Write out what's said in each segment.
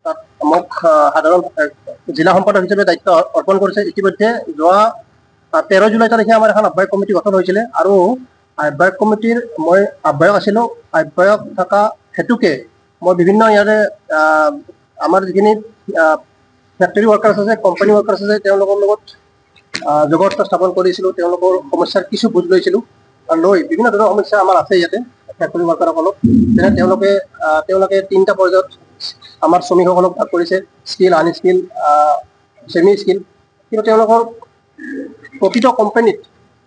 তাত মোক সাধাৰণ জিলা সম্পাদক হিচাপে দায়িত্ব অৰ্পণ কৰিছে। ইতিমধ্যে যোৱা 13 জুলাই তাৰিখে আমাৰ এখন আহ্বায়ক কমিটি গঠন হৈছিলে আৰু আহ্বায়ক কমিটিৰ মই আহ্বায়ক আছিলোঁ। আহ্বায়ক থকা হেতুকে মই বিভিন্ন ইয়াৰে আমাৰ যিখিনি ফেক্টৰী ৱৰ্কাৰ্ছ আছে, কোম্পানী ৱৰ্কাৰ্ছ আছে, তেওঁলোকৰ লগত যোগাযোগ স্থাপন কৰিছিলোঁ। তেওঁলোকৰ সমস্যাৰ কিছু বুজ লৈছিলোঁ আৰু লৈ বিভিন্ন ধৰণৰ সমস্যা আমাৰ আছে ইয়াতে ফেক্টৰী ৱৰ্কাৰসকলক। যেনে তেওঁলোকে তিনিটা পৰ্যায়ত আমাৰ শ্ৰমিকসকলক ভাগ কৰিছে, স্কিল, আনস্কিল, ছেমি স্কিল। কিন্তু তেওঁলোকৰ প্ৰতিটো কোম্পানীত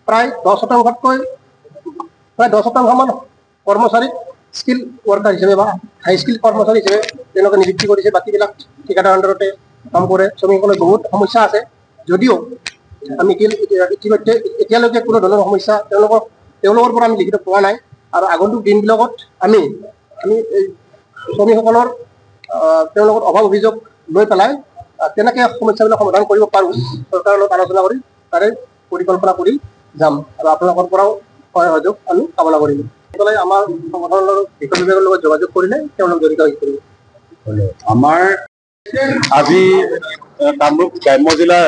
প্ৰায় 10 শতাংশতকৈ প্ৰায় 10 শতাংশমান কৰ্মচাৰীক স্কিল ৱৰ্কাৰ হিচাপে বা হাই স্কিল কৰ্মচাৰী হিচাপে তেওঁলোকে নিযুক্তি কৰিছে। বাকীবিলাক ঠিকাদাৰ আণ্ডাৰতে কাম কৰে। শ্ৰমিকসকলৰ বহুত সমস্যা আছে যদিও আমি ইতিমধ্যে এতিয়ালৈকে কোনো ধৰণৰ সমস্যা তেওঁলোকৰ পৰা আমি লিখিত পোৱা নাই। আৰু আগন্তুক দিনবিলাকত আমি আমি এই শ্ৰমিকসকলৰ তেওঁলোকৰ অভাৱ অভিযোগ লৈ পেলাই কেনেকৈ সমস্যাবিলাক সমাধান কৰিব পাৰোঁ, চৰকাৰৰ লগত আলোচনা কৰি তাৰে পৰিকল্পনা কৰি যাম আৰু আপোনালোকৰ পৰাও সহায় সহযোগ আমি কামনা কৰিম। পেলাই আমাৰ সংগঠনৰ বিষয় বিভাগৰ লগত যোগাযোগ কৰিলে তেওঁলোক জড়িত হৈ পৰিব। আমাৰ আজি কামৰূপ গ্ৰাম্য জিলাৰ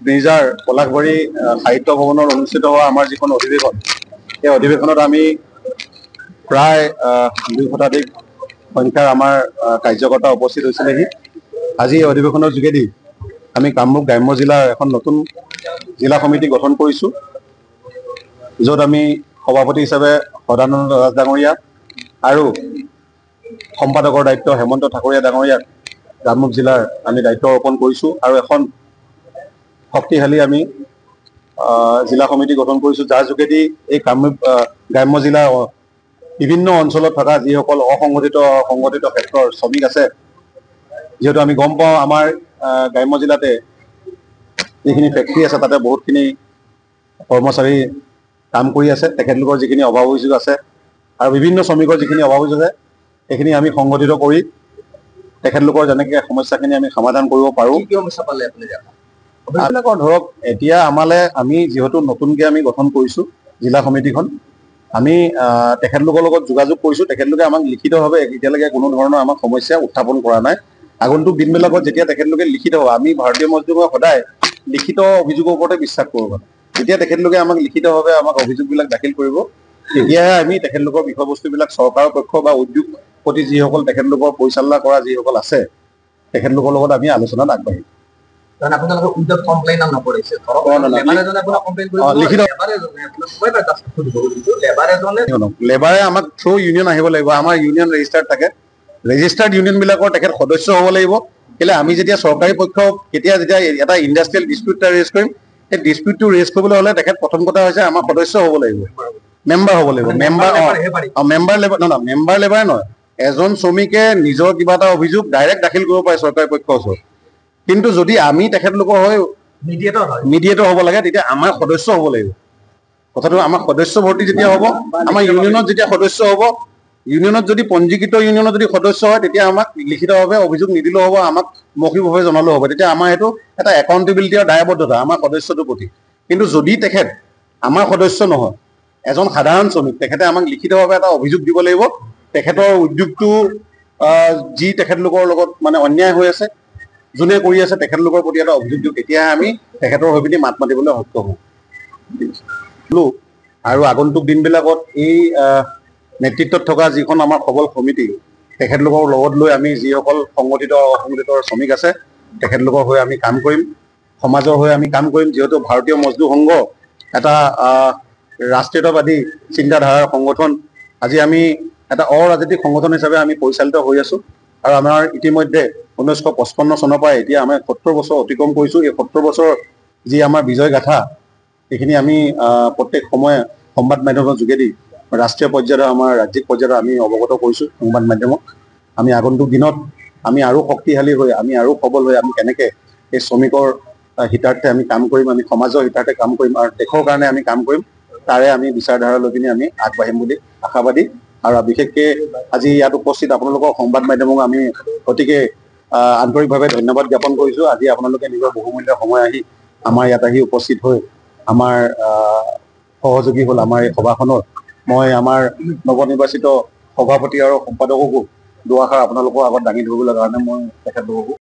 মিৰ্জাৰ পলাশবাৰী সাহিত্য ভৱনত অনুষ্ঠিত হোৱা আমাৰ যিখন অধিৱেশন, সেই অধিৱেশনত আমি প্ৰায় 2 শতাধিক সংখ্যাৰ আমাৰ কাৰ্যকৰ্তা উপস্থিত হৈছিলেহি। আজি এই অধিৱেশনৰ যোগেদি আমি কামৰূপ গ্ৰাম্য জিলাৰ এখন নতুন জিলা সমিতি গঠন কৰিছোঁ, য'ত আমি সভাপতি হিচাপে সদানন্দ দাস ডাঙৰীয়া আৰু সম্পাদকৰ দায়িত্ব হেমন্ত ঠাকুৰীয়া ডাঙৰীয়াক কামৰূপ জিলাৰ আমি দায়িত্ব অৰ্পণ কৰিছোঁ। আৰু এখন শক্তিশালী আমি জিলা সমিতি গঠন কৰিছোঁ, যাৰ যোগেদি এই কামৰূপ গ্ৰাম্য জিলাৰ বিভিন্ন অঞ্চলত থকা যিসকল অসংগঠিত, সংগঠিত ক্ষেত্ৰৰ শ্ৰমিক আছে, যিহেতু আমি গম পাওঁ আমাৰ গ্ৰাম্য জিলাতে যিখিনি ফেক্টৰী আছে, তাতে বহুতখিনি কৰ্মচাৰী কাম কৰি আছে, তেখেতলোকৰ যিখিনি অভাৱ অভিযোগ আছে আৰু বিভিন্ন শ্ৰমিকৰ যিখিনি অভাৱ অভিযোগ আছে, সেইখিনি আমি সংগঠিত কৰি তেখেতলোকৰ যেনেকৈ সমস্যাখিনি আমি সমাধান কৰিব পাৰোঁ। কি কি সমস্যা পালে আপুনি ইয়াত? এইবিলাকৰ ধৰক এতিয়া আমালে আমি যিহেতু নতুনকৈ আমি গঠন কৰিছোঁ জিলা সমিতিখন, আমি তেখেতলোকৰ লগত যোগাযোগ কৰিছোঁ। তেখেতলোকে আমাক লিখিতভাৱে এতিয়ালৈকে কোনো ধৰণৰ আমাক সমস্যা উত্থাপন কৰা নাই। আগন্তুক দিনবিলাকত যেতিয়া তেখেতলোকে লিখিত হ'ব, আমি ভাৰতীয় মজদুৰে সদায় লিখিত অভিযোগৰ ওপৰতে বিশ্বাস কৰোঁ। মানে যেতিয়া তেখেতলোকে আমাক লিখিতভাৱে আমাক অভিযোগবিলাক দাখিল কৰিব, তেতিয়াহে আমি তেখেতলোকৰ বিষয়বস্তুবিলাক চৰকাৰৰ পক্ষ বা উদ্যোগপতি যিসকল, তেখেতলোকৰ পৰিচালনা কৰা যিসকল আছে, তেখেতলোকৰ লগত আমি আলোচনাত আগবাঢ়িম। কাৰণ আপোনালোকে উইদাউট কমপ্লেইন নকৰিছে। ধৰক না, লেবাৰ এজনে আপোনাক কমপ্লেইন কৰিব, লেবাৰ এজনে আপোনাক, মই এটা জাষ্ট সুধিব খুজিছো, লেবাৰ এজনে লেবাৰে আমাক থ্ৰু ইউনিয়ন আহিব লাগিব। আমাৰ ইউনিয়ন ৰেজিষ্টাৰ্ড থাকে। ৰেজিষ্টাৰ্ড ইউনিয়ন বিলাকৰ তেখেত সদস্য হ'ব লাগিব। কেলে আমি যেতিয়া চৰকাৰী পক্ষ কেতিয়া যেতিয়া এটা ইণ্ডাষ্ট্ৰিয়েল ডিছপিউট এটা ৰেজ কৰিম, সেই ডিছপিউটটো ৰেজ কৰিবলৈ হ'লে তেখেত প্ৰথম কথা হৈছে আমাৰ সদস্য হ'ব লাগিব, মেম্বাৰ হ'ব লাগিব। মেম্বাৰ লেবাৰহে পাৰিব। অ, মেম্বাৰ লেবাৰ নহয়, মেম্বাৰ লেবাৰে নহয়, এজন শ্ৰমিকে নিজৰ কিবা এটা অভিযোগ ডাইৰেক্ট দাখিল কৰিব পাৰে চৰকাৰী পক্ষৰ ওচৰত। কিন্তু যদি আমি তেখেতলোকৰ হৈ মিডিয়েটৰ হয়, মিডিয়েটৰ হ'ব লাগে, তেতিয়া আমাৰ সদস্য হ'ব লাগিব। কথাটো আমাৰ সদস্য ভৰ্তি যেতিয়া হ'ব, আমাৰ ইউনিয়নত যেতিয়া সদস্য হ'ব, ইউনিয়নত যদি পঞ্জীকৃত ইউনিয়নত যদি সদস্য হয়, তেতিয়া আমাক লিখিতভাৱে অভিযোগ নিদিলেও হ'ব, আমাক মৌখিকভাৱে জনালেও হ'ব। তেতিয়া আমাৰ সেইটো এটা একাউণ্টেবিলিটি আৰু দায়বদ্ধতা আমাৰ সদস্যটোৰ প্ৰতি। কিন্তু যদি তেখেত আমাৰ সদস্য নহয়, এজন সাধাৰণ শ্ৰমিক, তেখেতে আমাক লিখিতভাৱে এটা অভিযোগ দিব লাগিব। তেখেতৰ উদ্যোগটো যি তেখেতলোকৰ লগত মানে অন্যায় হৈ আছে, যোনে কৰি আছে, তেখেতলোকৰ প্ৰতি এটা অভিযোগ দিওঁ, তেতিয়াহে আমি তেখেতৰ হৈ পিনি মাত মাতিবলৈ সক্ষম হওঁ। আৰু আগন্তুক দিনবিলাকত এই নেতৃত্বত থকা যিখন আমাৰ সবল সমিতি, তেখেতলোকৰ লগত লৈ আমি যিসকল সংগঠিত, অসংগঠিত শ্ৰমিক আছে, তেখেতলোকৰ হৈ আমি কাম কৰিম, সমাজৰ হৈ আমি কাম কৰিম। যিহেতু ভাৰতীয় মজদুৰ সংঘ এটা ৰাষ্ট্ৰীয়তাবাদী চিন্তাধাৰাৰ সংগঠন, আজি আমি এটা অৰাজনৈতিক সংগঠন হিচাপে আমি পৰিচালিত হৈ আছো। আৰু আমাৰ ইতিমধ্যে 1955 চনৰ পৰা এতিয়া আমি 70 বছৰ অতিক্ৰম কৰিছোঁ। এই 70 বছৰৰ যি আমাৰ বিজয় গাথা, এইখিনি আমি প্ৰত্যেক সময়ে সংবাদ মাধ্যমৰ যোগেদি ৰাষ্ট্ৰীয় পৰ্যায়ত, আমাৰ ৰাজ্যিক পৰ্যায়ত আমি অৱগত কৰিছোঁ সংবাদ মাধ্যমক। আমি আগন্তুক দিনত আমি আৰু শক্তিশালী হৈ, আমি আৰু সবল হৈ আমি কেনেকৈ এই শ্ৰমিকৰ হিতাৰ্থে আমি কাম কৰিম, আমি সমাজৰ হিতাৰ্থে কাম কৰিম আৰু দেশৰ কাৰণে আমি কাম কৰিম, তাৰে আমি বিচাৰধাৰা লৈ পিনি আমি আগবাঢ়িম বুলি আশাবাদী। আৰু বিশেষকৈ আজি ইয়াত উপস্থিত আপোনালোকৰ সংবাদ মাধ্যমক আমি অতিকে আন্তৰিকভাৱে ধন্যবাদ জ্ঞাপন কৰিছোঁ। আজি আপোনালোকে নিজৰ বহুমূল্য সময় আহি আমাৰ ইয়াত আহি উপস্থিত হৈ আমাৰ সহযোগী হ'ল আমাৰ এই সভাখনৰ। মই আমাৰ নৱনিৰ্বাচিত সভাপতি আৰু সম্পাদককো দুআষাৰ আপোনালোকৰ আগত দাঙি ধৰিবলৈ কাৰণে মই তেখেতলোককো